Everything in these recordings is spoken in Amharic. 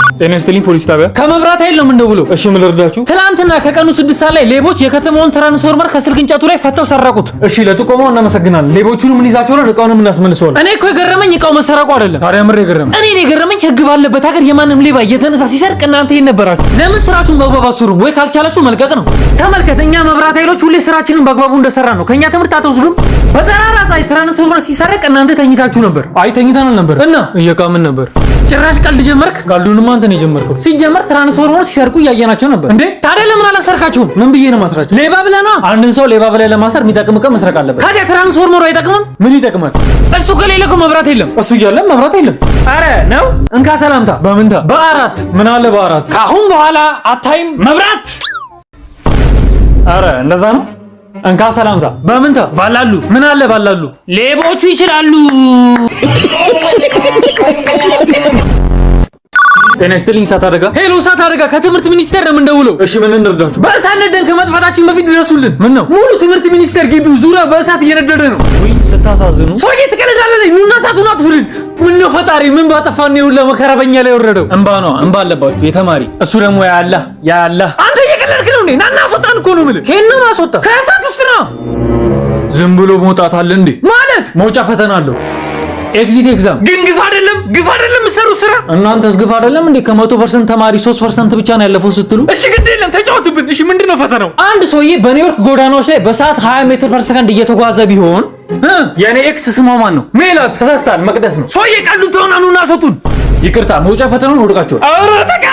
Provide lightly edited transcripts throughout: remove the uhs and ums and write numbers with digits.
ጤና ይስጥልኝ ፖሊስ ጣቢያ። ከመብራት ኃይል ነው የምንደውለው። እሺ ምን ልርዳችሁ? ትናንትና ከቀኑ 6 ሰዓት ላይ ሌቦች የከተማውን ትራንስፎርመር ከስልክ እንጨቱ ላይ ፈተው ሰረቁት። እሺ ለጥቆማው እናመሰግናለን። ሌቦቹንም እንይዛቸዋለን፣ እቃውንም እናስመልሰዋለን። እኔ እኮ የገረመኝ እቃው መሰረቁ አይደለም። ታዲያ ምር የገረመ እኔን የገረመኝ ህግ ባለበት ሀገር የማንም ሌባ እየተነሳ ሲሰርቅ እናንተ የት ነበራችሁ? ለምን ስራችሁን በአግባቡ አትሰሩም? ወይ ካልቻላችሁ መልቀቅ ነው። ተመልከት፣ እኛ መብራት ኃይሎች ሁሌ ስራችንን በአግባቡ እንደሰራን ነው። ከኛ ትምህርት አትወስዱም? በጠራራ ፀሐይ ትራንስፎርመር ሲሰረቅ እናንተ ተኝታችሁ ነበር። አይ ተኝተን አልነበር እና እየቃምን ነበር። ጭራሽ ቀልድ ጀመርክ። ቀልዱንማ አንተ ነው የጀመርከው። ሲጀመር ትራንስፎርመር ሲሰርቁ እያየናቸው ነበር። እንዴ ታዲያ ለምን አላሰርካችሁም? ምን ብዬ ነው ማስራቸው? ሌባ ብለህ ነዋ። አንድን ሰው ሌባ ብለህ ለማሰር የሚጠቅም ዕቃ መስረቅ አለበት። ታዲያ ትራንስፎርመሩ አይጠቅምም? ምን ይጠቅማል? እሱ ከሌለ እኮ መብራት የለም። እሱ እያለ መብራት የለም። አረ ነው። እንካ ሰላምታ። በምንታ? በአራት። ምን አለ በአራት? ከአሁን በኋላ አታይም መብራት። አረ እንደዛ ነው። እንካ ሰላምታ። በምንታ? ባላሉ። ምን አለ ባላሉ? ሌቦቹ ይችላሉ። ጤና ይስጥልኝ እሳት አደጋ። Hello እሳት አደጋ፣ ከትምህርት ሚኒስቴር ነው የምንደውለው። እሺ ምን እንርዳችሁ? በእሳት ነደን ከመጥፋታችን በፊት ድረሱልን። ምን ነው? ሙሉ ትምህርት ሚኒስቴር ግቢው ዙሪያ በእሳት እየነደደ ነው። ውይ ስታሳዝኑ። ሰውዬ ትቀልዳለህ። ኑና እሳቱን አጥፉልን። ምን ነው ፈጣሪ፣ ምን ባጠፋን ነው ሁላ መከራ በኛ ላይ ወረደው? እንባ ነው እንባ አለባችሁ የተማሪ። እሱ ደግሞ ያአላህ ያአላህ። አንተ እየቀለድክ ነው እንዴ? ናና አስወጣን እኮ ነው የምልህ። ከየት ነው ማስወጣ? ከእሳት ውስጥ ነው። ዝም ብሎ መውጣት አለ እንዴ? ማለት መውጫ ፈተና አለው። Exit exam። ግን ግፍ አይደለም፣ ግፍ አይደለም የምትሰሩት ስራ። እናንተስ ግፍ አይደለም እንዴ? ከ100% ተማሪ 3% ብቻ ነው ያለፈው ስትሉ። እሺ ግድ የለም ተጫወትብን። እሺ ምንድነው ፈተናው? አንድ ሰውዬ በኒውዮርክ ጎዳናዎች ላይ በሰዓት 20 ሜትር per ሰከንድ እየተጓዘ ቢሆን የኔ ex ስሟ ማን ነው? ሜላት። ተሳስተሃል፣ መቅደስ ነው። ሰውዬ ቀልዱን ተውና ኑና አስወጡን። ይቅርታ መውጫ ፈተናውን ወድቃችኋል። ኧረ ተቃ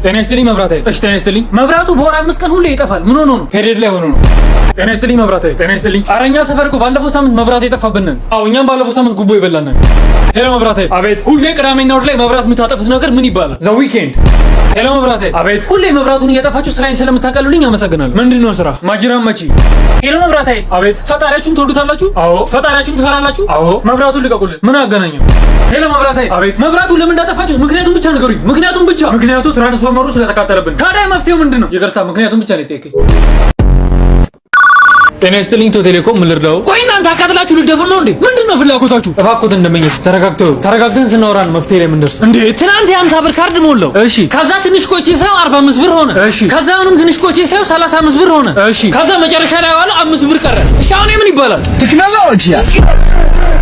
ጤና ይስጥልኝ መብራት ኃይል። እሺ ጤና ይስጥልኝ። መብራቱ በወር 5 ቀን ሁሌ ይጠፋል። ምን ሆኖ ነው? Period ላይ ሆኖ ነው። ጤና ይስጥልኝ መብራት ኃይል። ጤና ይስጥልኝ። ኧረ እኛ ሰፈር እኮ ባለፈው ሳምንት መብራት የጠፋብን። አዎ እኛም ባለፈው ሳምንት ጉቦ የበላን። Hello መብራት ኃይል። አቤት። ሁሌ ቅዳሜና እሑድ ላይ መብራት የምታጠፉት ነገር ምን ይባላል? The weekend። Hello መብራት ኃይል። አቤት። ሁሌ መብራቱን እያጠፋችሁ ስራዬን ስለምታቀሉልኝ አመሰግናለሁ። ምንድን ነው ስራ? ማጅራት መቺ። Hello መብራት ኃይል። አቤት። ፈጣሪያችሁን ትወዱታላችሁ? አዎ። ፈጣሪያችሁን ትፈራላችሁ? አዎ። መብራቱን ልቀቁልን። ምን አገናኘው? Hello መብራት ኃይል። አቤት። መብራቱን ለምን እንዳጠፋችሁት ምክንያቱም ብቻ ንገሩኝ። ምክንያቱም ብቻ። ምክንያቱ ትራንስፎርመሩ ስለተቃጠለብን። ታዲያ መፍትሄው ምንድን ነው? ይቅርታ ምክንያቱም ብቻ ነው የጠየቀኝ። ጤና ይስጥልኝ ኢትዮ ቴሌኮም፣ ምን ልርዳው? ቆይ እናንተ አቃጥላችሁ ልትደፍሩ ነው እንዴ? ምንድን ነው ፍላጎታችሁ? እባክዎትን ደንበኞች ተረጋግተው ተረጋግተን ስናወራ ነው መፍትሄ ላይ የምንደርሰው። እንዴ ትናንት የ50 ብር ካርድ ሞላው። እሺ። ከዛ ትንሽ ቆይቼ ሳየው 45 ብር ሆነ። እሺ። ከዛ አሁንም ትንሽ ቆይቼ ሳየው 35 ብር ሆነ። እሺ። ከዛ መጨረሻ ላይ ዋለ 5 ብር ቀረ። እሺ አሁን ምን ይባላል? ቴክኖሎጂ።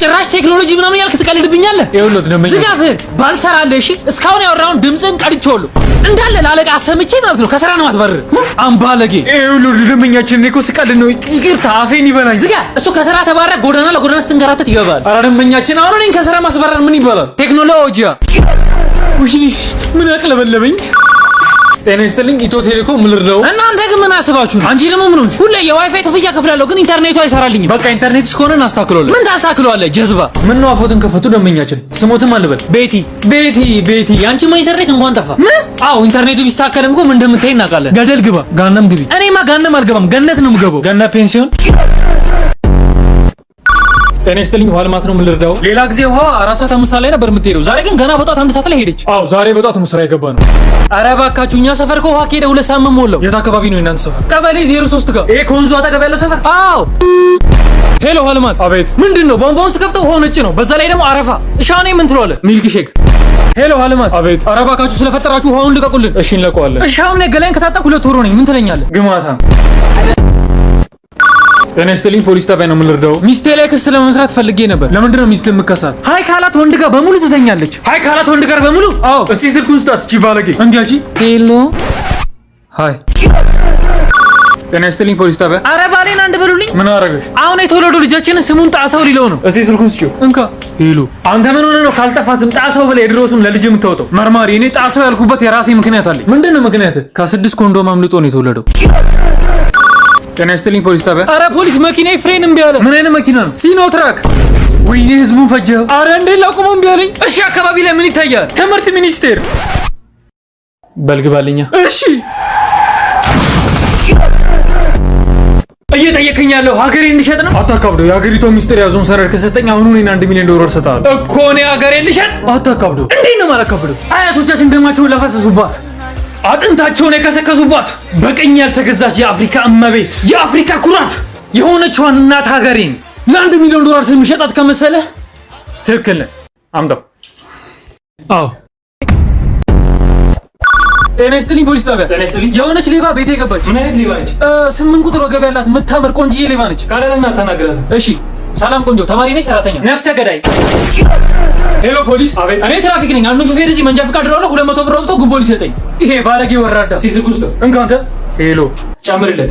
ጭራሽ ቴክኖሎጂ ምናምን ያልክ ትቀልድብኛለህ። ይኸውልዎት ደንበኛ ዝጋፍህን ባልሰራለህ። እሺ እስካሁን ያወራውን ድምፅን ቀድቼዋለሁ እንዳለ ለአለቃ አሰምቼ ማለት ነው ከስራ ነው ማስባረር። አምባለጌ። ይኸውልዎት ደንበኛችን፣ እኔ እኮ ስቀልድ ነው። ይቅርታ አፌን ይበላኝ። ዝጋ። እሱ ከስራ ተባረ ጎዳና ለጎዳና ስትንከራተት ይገባል። ኧረ ደንበኛችን፣ አሁን እኔን ከስራ ማስባረር ምን ይባላል? ቴክኖሎጂያ። ውይ ምን አቅለበለበኝ። ጤና ይስጥልኝ ኢትዮ ቴሌኮም፣ ምን ልርዳው? እናንተ ግን ምን አስባችሁ ነው? አንቺ ደግሞ ምን ሆንሽ? ሁሌ የዋይፋይ ክፍያ ከፍላለሁ፣ ግን ኢንተርኔቱ አይሰራልኝም። በቃ ኢንተርኔትሽ ከሆነ እናስተካክለዋለን። ምን ታስተካክለዋለህ ጀዝባ? ምን ነው አፎትን ከፈቱ ደንበኛችን። ስሞትም አልበል። ቤቲ። ቤቲ ቤቲ፣ ያንቺማ ኢንተርኔት እንኳን ጠፋ። ምን? አዎ ኢንተርኔቱ ቢስተካከልም እኮ ምን እንደምታይ እናውቃለን። ገደል ግባ፣ ገሃነም ግቢ። እኔማ ገሃነም አልገባም፣ ገነት ነው የምገባው። ገነት ፔንሲዮን። ጤና ይስጥልኝ ውሃ ልማት ነው፣ ምን ልርዳው? ሌላ ጊዜ ውሃ 4 ሰዓት 5 ሰዓት ላይ ነበር የምትሄደው። ዛሬ ግን ገና በጧት 1 ሰዓት ላይ ሄደች። አዎ ዛሬ በጧት ነው ስራ የገባ ነው። ኧረ እባካችሁ እኛ ሰፈር እኮ ውሃ ከሄደ 2 ሳምንት ሞላው። የት አካባቢ ነው የእናንተ ሰፈር? ቀበሌ 03 ጋር። ይሄ ከወንዙ አጠገብ ያለው ሰፈር? አዎ። Hello ውሃ ልማት። አቤት። ምንድን ነው ቧንቧውን ስከፍተው ውሃው ነጭ ነው። በዛ ላይ ደግሞ አረፋ። እሺ አሁን ምን ትለዋለህ? Milk shake። Hello ውሃ ልማት። አቤት። ኧረ እባካችሁ ስለፈጠራችሁ ውሃውን ልቀቁልን። እሺ እንለቀዋለን። እሺ አሁን እኔ ገላዬን ከታጠብኩ 2 ወር ሆነኝ። ምን ትለኛለህ? ግማታም። ጤና ይስጥልኝ ፖሊስ ጣቢያ ነው፣ ምን ልርዳው? ሚስቴ ላይ ክስ ለመመስረት ፈልጌ ነበር። ለምንድን ነው ሚስት የምከሳት? Hi ካላት ወንድ ጋር በሙሉ ትተኛለች። Hi ካላት ወንድ ጋር በሙሉ? አዎ። እስቲ ስልኩን ስጣት እቺ ባለጌ። እንዲያቺ Hello። Hi። ጤና ይስጥልኝ ፖሊስ ጣቢያ። አረ ባሌን አንድ በሉልኝ። ምን አረገሽ? አሁን የተወለዱ ልጃችንን ስሙን ጣሰው ሊለው ነው። እስቲ ስልኩን ስጪው። እንካ። Hello አንተ ምን ሆነህ ነው ካልጠፋ ስም ጣሰው ብለህ የድሮ ስም ለልጅ የምታወጣው? መርማሪ፣ እኔ ጣሰው ያልኩበት የራሴ ምክንያት አለኝ። ምንድን ነው ምክንያት? ከስድስት ኮንዶም አምልጦ ነው የተወለደው። ጤና ይስጥልኝ ፖሊስ ጣቢያ። አረ ፖሊስ መኪናዬ ፍሬን እምቢ አለ። ምን አይነት መኪና ነው? ሲኖትራክ። ወይኔ ህዝቡን ፈጀኸው። አረ እንዴት ላቁመው እምቢ አለኝ። እሺ አካባቢ ላይ ምን ይታያል? ትምህርት ሚኒስቴር። በልግባልኛ። እሺ። እየጠየከኝ ያለው ሀገሬን እንድሸጥ ነው? አታካብደው። የሀገሪቷ ሚስጥር የያዘውን ሰነድ ከሰጠኝ አሁኑ እኔን 1 ሚሊዮን ዶላር እሰጥሃለሁ። እኮ እኔ ሀገሬን ልሸጥ? አታካብደው። እንዴት ነው የማላካብደው? አያቶቻችን ደማቸውን ላፈሰሱባት፣ አጥንታቸውን የከሰከሱባት፣ በቅኝ ያልተገዛች የአፍሪካ እመቤት፣ የአፍሪካ ኩራት የሆነችዋን እናት ሀገሬን ለ1 ሚሊዮን ዶላር ስል ምሸጣት ከመሰለ ትክክል ነህ። አምጣው። አዎ። ጤና ይስጥልኝ ፖሊስ ጣቢያ። ጤና ይስጥልኝ። የሆነች ሌባ ቤቴ ገባች። ምን አይነት ሌባ ነች? 8 ቁጥር ወገብ ያላት የምታምር ቆንጅዬ ሌባ ነች። ካለና ተናግራት። እሺ ሰላም ቆንጆ፣ ተማሪ ነች ሰራተኛ? ነፍሰ ገዳይ። Hello ፖሊስ። አቤት። እኔ ትራፊክ ነኝ። አንዱ ሹፌር እዚህ መንጃ ፈቃድ ድረው 200 ብር አውጥቶ ጉቦ ሊሰጠኝ። ይሄ ባለጌ ወራዳ። ሲስልኩ ውስጥ እንካ አንተ። Hello ጨምርለት።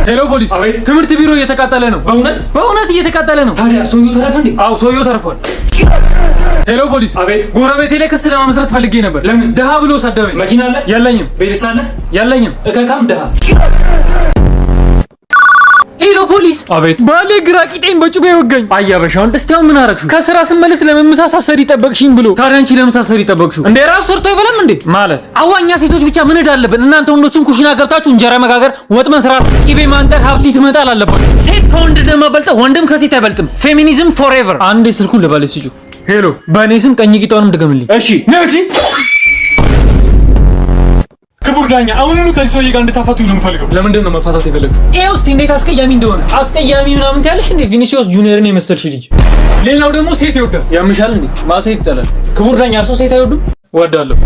Hello ፖሊስ። አቤት። ትምህርት ቢሮ እየተቃጠለ ነው። በእውነት በእውነት እየተቃጠለ ነው። ታዲያ ሰውየው ተረፈ እንዴ? አዎ ሰውየው ተርፏል። Hello ፖሊስ። አቤት። ጎረቤቴ ላይ ክስ ለመመስረት ፈልጌ ነበር። ለምን? ድሃ ብሎ ሰደበኝ። መኪና አለ? የለኝም። ቤትስ አለ? የለኝም። እከካም ድሃ። Hello ፖሊስ። አቤት። ባሌ ግራ ቂጤን በጩቤ ወጋኝ። አያበሻውን እስቲ አሁን ምን አረግሽው? ከስራ ስመለስ ለምን ምሳ ሳትሰሪ ጠበቅሽኝ ብሎ። ታዲያ አንቺ ለምን ሳትሰሪ ጠበቅሽው? እንደ ራሱ ሰርቶ አይበላም እንዴ? ማለት አዋኛ ሴቶች ብቻ ምን ዕዳ አለብን? እናንተ ወንዶችም ኩሽና ገብታችሁ እንጀራ መጋገር፣ ወጥ መስራት፣ ቂቤ ማንጠር፣ ሀብሲት መጣል አለባችሁ። ሴት ከወንድ እንደማበልጠ ወንድም ከሴት አይበልጥም። Feminism forever። አንዴ ስልኩን ለባሌ ስጪው። Hello፣ በእኔ ስም ቀኝ ቂጧንም ድገምልኝ። እሺ ነጂ። ክቡር ዳኛ፣ አሁኑኑ ከዚህ ሰውዬ ጋር እንድታፋቱኝ ነው የምፈልገው። ለምንድን ነው መፋታት የፈለግሽው? ይኸው እስቲ እንዴት አስቀያሚ እንደሆነ። አስቀያሚ ምናምን ትያለሽ እንዴ? ቪኒሲዮስ ጁኒየርን የመሰልሽ ልጅ። ሌላው ደግሞ ሴት ይወዳል። ያምሻል እንዴ? ማሴት ይጠላል። ክቡር ዳኛ፣ እርሶ ሴት አይወዱም? ወዳለሁ።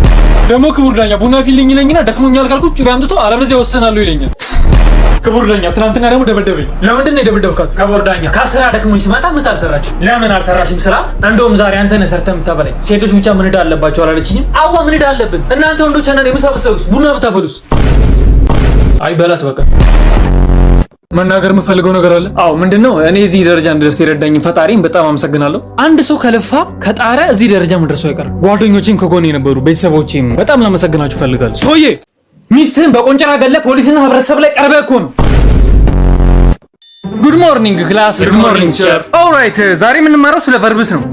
ደግሞ ክቡር ዳኛ ቡና ፊልኝ ይለኝና ደክሞኛል ካልኩት ጩቤ አምጥቶ አለበለዚያ ወሰናለሁ ይለኛል። ክቡር ዳኛ፣ ትናንትና ደግሞ ደበደበኝ። ለምንድን ነው የደበደብካት? ክቡር ዳኛ፣ ከስራ ደክሞኝ ስመጣ ምሳ አልሰራችም። ለምን አልሰራሽም ስላት፣ እንደውም ዛሬ አንተ ነህ ሰርተህ የምታበላኝ፣ ሴቶች ብቻ ምን ዕዳ አለባቸው አላለችኝም? አዋ ምን ዕዳ አለብን? እናንተ ወንዶች አንዳንዴ ምሳ ብትሰሩስ፣ ቡና ብታፈሉስ? አይ በላት በቃ። መናገር የምፈልገው ነገር አለ። አዎ ምንድነው? እኔ እዚህ ደረጃ እንድደርስ የረዳኝ ፈጣሪም በጣም አመሰግናለሁ። አንድ ሰው ከለፋ ከጣረ እዚህ ደረጃ መድረሱ አይቀርም። ጓደኞቼም ከጎኔ የነበሩ ቤተሰቦቼም በጣም ላመሰግናችሁ እፈልጋለሁ። ሰውዬ ሚስትህን በቆንጨራ ገለ ፖሊስና ህብረተሰብ ላይ ቀርበህ እኮ ነው። Good morning class። Good morning teacher። Alright፣ ዛሬ የምንማረው ስለ verbs ነው።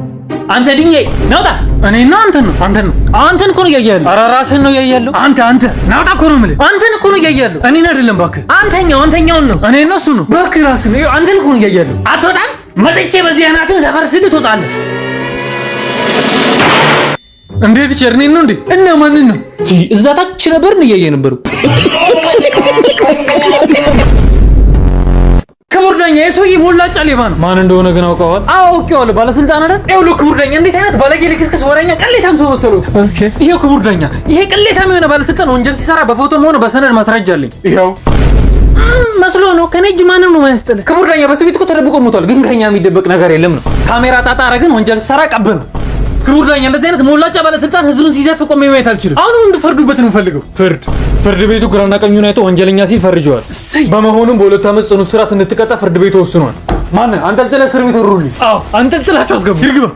አንተ ድኜ ናውጣ። እኔና አንተን ነው አንተን ነው አንተን እኮ ነው እያየህ ያለው። ኧረ ራስህን ነው እያየህ ያለው። አንተ አንተ ናውጣ እኮ ነው የምልህ። አንተን እኮ ነው እያየህ ያለው። እኔን አይደለም እባክህ። አንተኛው አንተኛውን ነው። እኔና እሱ ነው እባክህ፣ ራስህን ነው። አንተን እኮ ነው እያየህ ያለው። አትወጣም። መጥቼ በዚህ አናትን ሰፈር ስል ትወጣለህ። እንዴት teacher፣ እኔን ነው እንዴ? እና ማንን ነው? እዛ ታች ነበርን እያየህ ነበሩ። ክቡር ዳኛ የሰውዬ ሞላጫ ሌባ ነው። ማን እንደሆነ ግን አውቀዋል? አዎ አውቄዋለሁ። ባለስልጣን አይደል? ይኸውልህ ክቡር ዳኛ እንዴት አይነት ባለጌ ልክስክስ ወሬኛ ቅሌታም ሰው መሰሉት። ይሄው ክቡር ዳኛ ይሄ ቅሌታም የሆነ ባለስልጣን ወንጀል ሲሰራ በፎቶም ሆነ በሰነድ ማስረጃ አለኝ። ይኸው መስሎ ነው ከኔ እጅ ማንም ነው የማያስጥልህ። ክቡር ዳኛ በሰው ቤት እኮ ተደብቆ ሞቷል፣ ግን ከኛ የሚደበቅ ነገር የለም ነው። ካሜራ ጣጣ አረግን ወንጀል ሲሰራ ቀብ ነው። ክቡር ዳኛ እንደዚህ አይነት ሞላጫ ባለስልጣን ህዝብን ሲዘርፍ ቆሜ ማየት አልችልም። አሁንም እንድፈርዱበት ነው የምፈልገው። ፍርድ ፍርድ ቤቱ ግራና ቀኙን አይቶ ወንጀለኛ ሲል ፈርጀዋል። በመሆኑም በ2 ዓመት ጽኑ እስራት እንድትቀጣ ፍርድ ቤቱ ወስኗል። ማን አንጠልጥለህ እስር ቤት ወርውርልኝ። አዎ አንጠልጥላችሁ አስገቡ። ይርግባ።